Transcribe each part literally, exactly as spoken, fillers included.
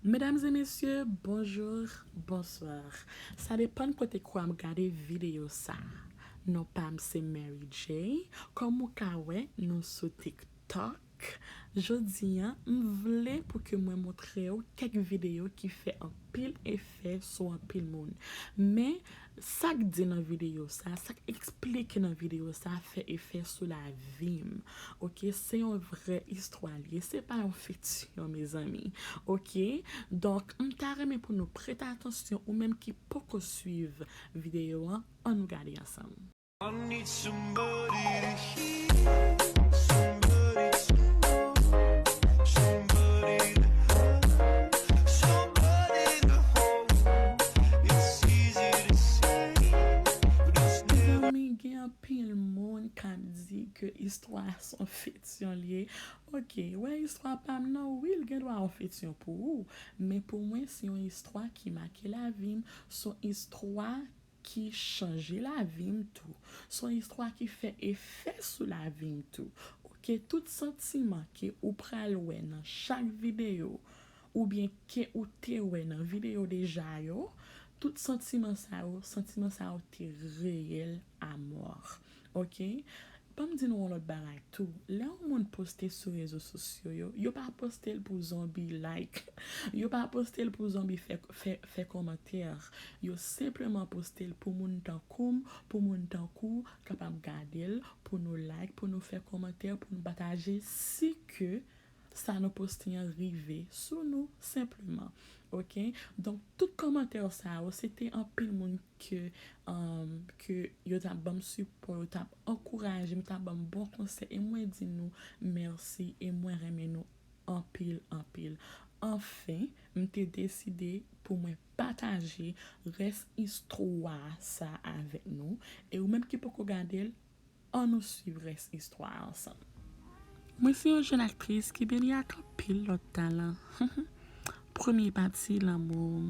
Medam e mesye, bonjou, bonswa. Sa depann kote ke w ap gade videyo sa. Non pa m se Mary J. Kòm ou ka wè, nou sou TikTok. Jodi a, m vle pou ke mwen montre w kèk videyo ki fè anpil efè sou anpil moun. Men, sa k di nan videyo sa, sa k eksplike nan videyo sa fè efè sou lavi m. Oke, se yon vrè istwa l ye, se pa yon fiksyon, mezanmi. Oke? Donk, m ta renmen pou nou prete atansyon, ou menm ki poko swiv videyo an, ann nou gade ansanm. I need somebody to hear, somebody to know, somebody to have, somebody to hold. It's easy to say, but it's never. Mezanmi, gen anpil moun k ap di ke istwa a se yon fiksyon l ye. Oke, wè istwa pa m nan, wi, l gen dwa yon fiksyon pou ou. Men pou mwen, se yon istwa ki make lavi m, se yon istwa ki chanje lavi m tou. Se yon istwa ki fè efè sou lavi m tou. Oke, tout santiman ke ou pral wè nan chak videyo, oubyen ke ou te wè nan videyo deja yo, tout santiman sa yo, santiman sa yo te reyèl a mò. Oke? Ban m di nou yon lòt bagay tou. Lè yon moun poste sou rezo sosyo yo, yo pa poste l pou zonbi like. Yo pa poste l pou zonbi fè, fè, fè kòmantè. Yo senpleman poste l pou moun tankou m, pou moun tankou w kapab gade l, pou nou like, pou nou fè kòmantè, pou nou pataje, si ke sa nou poste an rive sou nou, senpleman. Oke? Donk, tout kòmantè sa yo, se te anpil moun ke, um, ke yo t ap ban m sipò, yo t ap ankouraje m, yo t ap ban m bon konsèy, e mwen di nou mèsi, e mwen renmen nou anpil, anpil. Anfen, m te deside pou mwen pataje rès istwa sa avèk nou, e ou menm ki poko gade l, ann nou swiv rès istwa a ansanm. Mwen se yon jèn aktris ki beni ak anpil lòt talan. Premye pati lanmou.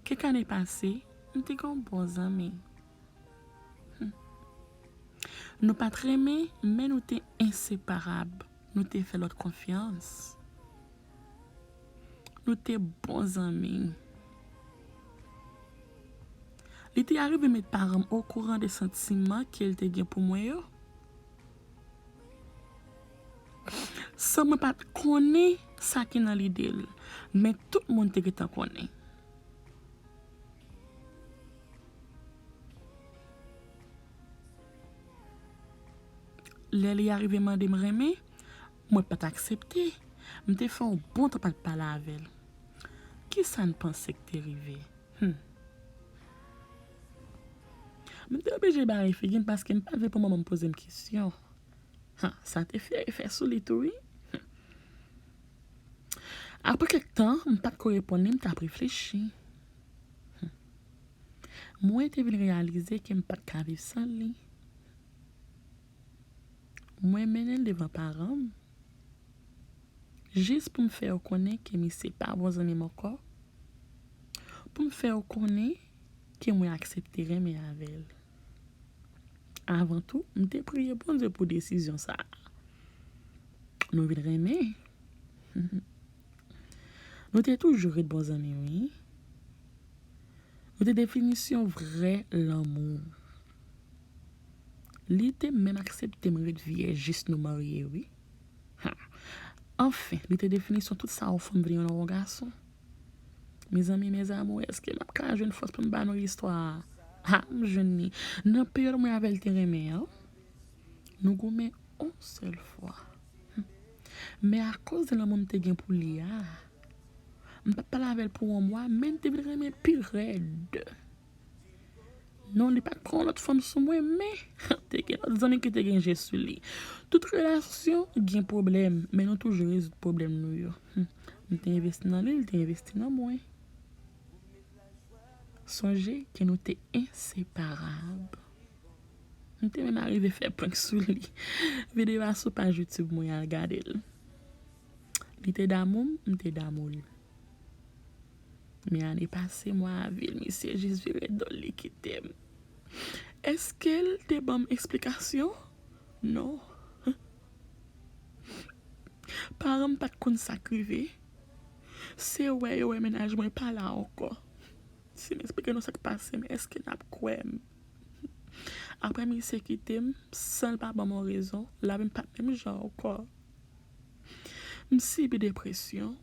Kèk ane pase, m te gen yon bon zanmi. Hmm. Nou pa t renmen, men nou te enseparab. Nou te fè lòt konfyans. Nou te bon zanmi. Li te arive met paran m okouran de santiman ke l te gen pou mwen yo. San mwen pa t konnen sa ki nan lide l, men tout moun te gentan konnen. Lè li arive mande m renmen, mwen pa t aksepte. M te fè yon bon tan pa t pale avè l. Kisa n panse k te rive? Hmm. M te oblije bare figi m paske m pa t vle pou manman m poze m kesyon. Ha, sa te fè efè sou li tou, wi. Hmm. Apre kèk tan, m pa t ko reponn li, m t ap reflechi. Hmm. Mwen te vin reyalize ke m pa t ka viv san li. Mwen mennen l devan paran m, jis pou m fè yo konnen ke misye pa bon zanmi m ankò, pou m fè yo konnen ke mwen aksepte renmen avè l. Avan tou, m te priye Bondye pou desizyon sa a. Nou vin renmen. Nou te toujou ret bon zanmi, wi. Nou te definisyon vrè lanmou. Li te menm aksepte m ret vyèj jis nou marye, wi. Ha. Anfen, li te definisyon tout sa yon fanm vle nan yon gason. Mezanmi, mes amours, èske m ap ka jwenn fòs pou m ba nou istwa a? Ha, m jwenn li. Nan peryòd mwen avè l te renmen an, nou goumen yon sèl fwa. Hmm. Men akoz de lanmou m te gen pou li a, m pa t pale avè l pou yon mwa, men n te vin renmen pi rèd. Non, li pa t pran lòt fanm sou mwen, men te gen lòt zanmi ki te gen je sou li. Tout relasyon gen pwoblèm, men nou toujou rezoud pwoblèm nou yo. Hmm. M te envesti nan li, li te envesti nan mwen. Sonje ke nou te enseparab. M te menm arive fè prank sou li. Videyo a sou paj YouTube mwen, al gade l. Li te damou m, m te damou l. Men ane pase, mwa avril, misye jis vire do l, li kite m. Èske l te ban m eksplikasyon? Non. Kòm m pa t konn sa k rive, se wè yo wè mennaj mwen pa la ankò. Si m eksplike nou sa k pase m, èske n ap kwè m? Apre misye kite m, san l pa ban m yon rezon, lavi m pa t menm jan ankò. M sibi depresyon.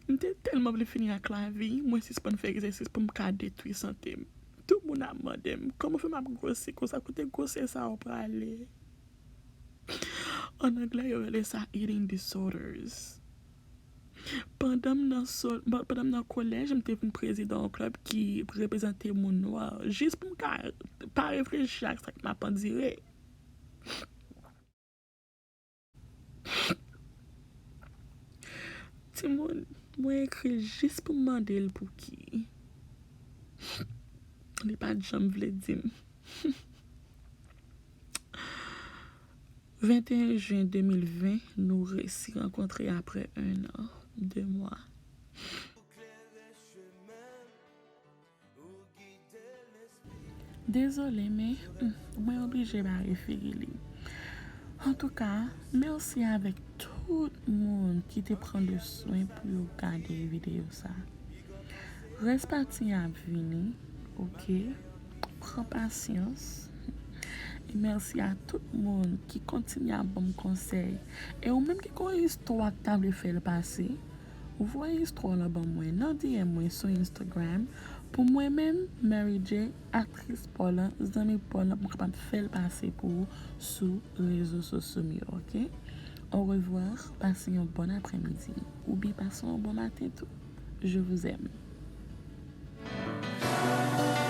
M te tèlman vle fini ak lavi, mwen sispann fè egzèsis pou m ka detwi sante m. Tout moun ap mande m, "Kòman w fè m ap gwosi konsa? Kote gwosè sa yo prale?" An anglè, yo rele sa eating disorders. Pandan m nan so-, pandan m nan kolèj, m te vin prezidan yon klèb ki reprezante moun nwa, jis pou m ka pa reflechi ak sa k m ap andire. Timoun, mwen ekri l jis pou m mande l pouki li pa t janm vle di m. Venteyen jen de mil ven, nou resi rankontre apre en an, de mwa. Dezole, men, hmm, mwen oblije bare figi li. Antouka, mèsi avèk tout moun ki te pran le swen pou yo gade videyo sa. Rès pati a ap vini, oke? Pran pasyans. E mèsi a tout moun ki kontinye ap ban m konsèy. E ou menm ki gen yon istwa k ta vle fè l pase, voye istwa w lan ban mwen nan D M mwen sou Instagram. Pou mwen menm, Mary J, aktris pa w lan, zanmi pa w lan, pou m kapab fè l pase pou ou sou rezo sosyo m yo, oke? Au revoir, pase yon bon aprèmidi, oubyen pase yon bon maten tou. Je vous aime.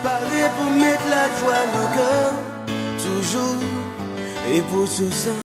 Pare pou met lajwa nan kè w toujou. E pou sou sa.